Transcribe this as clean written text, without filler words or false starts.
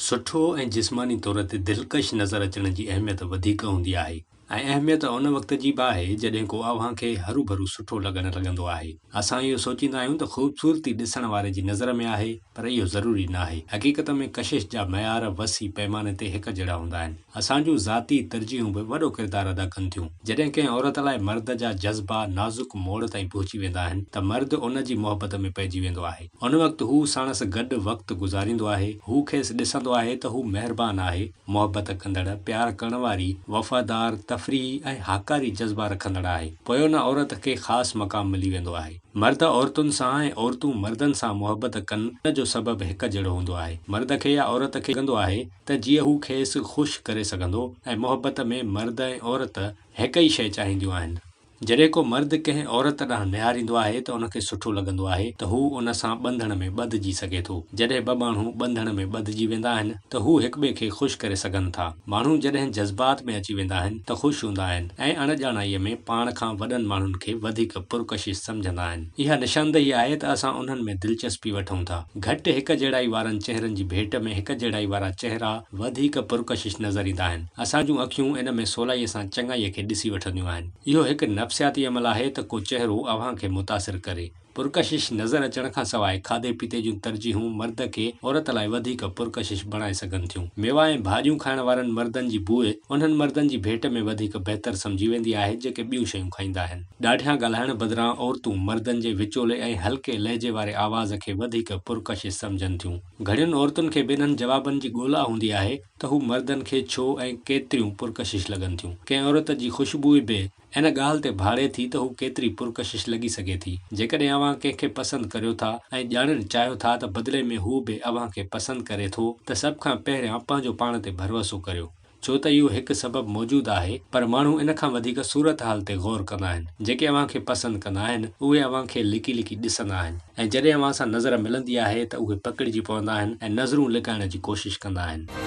سٺو ۽ جسماني طور تي دلڪش نظر اچڻ جي اهميت وڌيڪ هوندي آهي ۽ اهميت ان وقت جي به آهي جڏهن ڪو اوهان کي هروڀرو سٺو لڳڻ لڳندو آهي. اسان اهو سوچيندا آهيون ته خوبصورتي ڏسڻ واري جي نظر ۾ آهي پر اهو ضروري ناهي. حقيقت ۾ ڪشش جا معيار وسيع پئماني تي هڪ جهڙا هوندا آهن. اسان جون ذاتي ترجيحون به وڏو ڪردار ادا ڪن ٿيون. جڏهن ڪنهن عورت لاء مرد جا جذبا نازڪ موڙ تائين پهچي ويندا آهن ته مرد ان جي محبت ۾ پئجي ويندو آهي. ان وقت هو ساڻس گڏ وقت گذاريندو آهي. هو کيس ڏسندو آهي ته هو مهربان آهي، محبت ڪندڙ، پيار ڪرڻ واري، وفادار، تفريحي ۽ هاڪاري جذبا رکندڙ آهي. پوء ان عورت کي خاص مقام ملي ويندو آهي. مرد عورتن سان ۽ عورتون مردن سان محبت ڪن ان جو سبب هڪ جهڙو هوندو آهي. مرد کي يا عورت کي لڳندو آهي ته جيئن هو کيس خوش ڪري سگهندو ۽ محبت ۾ مرد ۽ عورت هڪ ئي شيء چاهينديون آهن. جڏهن ڪو مرد ڪنهن عورت ڏانهن نهاريندو آهي ته ان کي سٺو لڳندو آهي ته هو ان سان ٻنڌڻ ۾ ٻڌجي سگهي ٿو. جڏهن ٻه ماڻهو ٻنڌڻ ۾ ٻڌجي ويندا آهن ته هو هڪٻئي کي خوش ڪري سگهن ٿا. ماڻهو جڏهن جذبات ۾ اچي ويندا آهن ته خوش هوندا آهن ۽ اڻ ڄاڻائيء ۾ پاڻ کان وڏن ماڻهن کي وڌيڪ پرڪشش سمجهندا آهن. اها نشاندهي آهي ته اسان انهن ۾ دلچسپي وٺون ٿا. گهٽ هڪ جهڙائي وارن چهرن جي ڀيٽ ۾ هڪ جهڙائي وارا چهرا وڌيڪ پرڪشش نظر ايندا آهن. اسان جون اکيون ان ۾ سولائيء سان چڱائيء کي ڏسي وٺنديون آهن. اهو هڪ نفسياتي عمل آهي ته ڪو چهرو اوهان کي متاثر ڪري. پرڪشش نظر اچڻ کان سواء کاڌي پيتي جون ترجيحون مرد کي عورت لاء وڌيڪ پرڪشش بڻائي سگهن ٿيون. ميوا ۽ ڀاڄيون کائڻ وارن مردن جي بوء انهن مردن جي ڀيٽ ۾ وڌيڪ بهتر سمجهي ويندي آهي جيڪي ٻيون شيون کائيندا آهن. ڏاڍيان ڳالهائڻ بدران عورتون مردن جي وچولي ۽ هلڪي لهجي واري آواز کي وڌيڪ پرڪشش سمجهن ٿيون. گهڻين عورتن کي به انهن جوابن جي ڳولا هوندي آهي ته هو مردن کي ڇو ۽ ڪيتريون پرڪشش لڳن ٿيون. ڪنهن عورت جي خوشبوء به ان ڳالهه تي ڀاڙي ٿي ته هو ڪيتري پرڪشش لڳي سگهي ٿي. جيڪڏهن اوهان ڪنهن کي پسند ڪريو ٿا ۽ ڄاڻڻ چاهيو ٿا ته بدلي ۾ هو به اوهان کي پسند ڪري ٿو ته سڀ کان پهريان پنهنجو پاڻ تي ڀروسو ڪريو. ڇو ته اهو هڪ سبب موجود آهي پر ماڻهو ان کان وڌيڪ صورتحال تي غور ڪندا آهن. جيڪي اوهان کي پسند ڪندا آهن، اهي اوهان کي لڪي لڪي ڏسندا آهن ۽ جڏهن اوهان سان نظر ملندي آهي ته اهي پڪڙجي پوندا آهن ۽ نظرون لڪائڻ جي ڪوشش ڪندا آهن.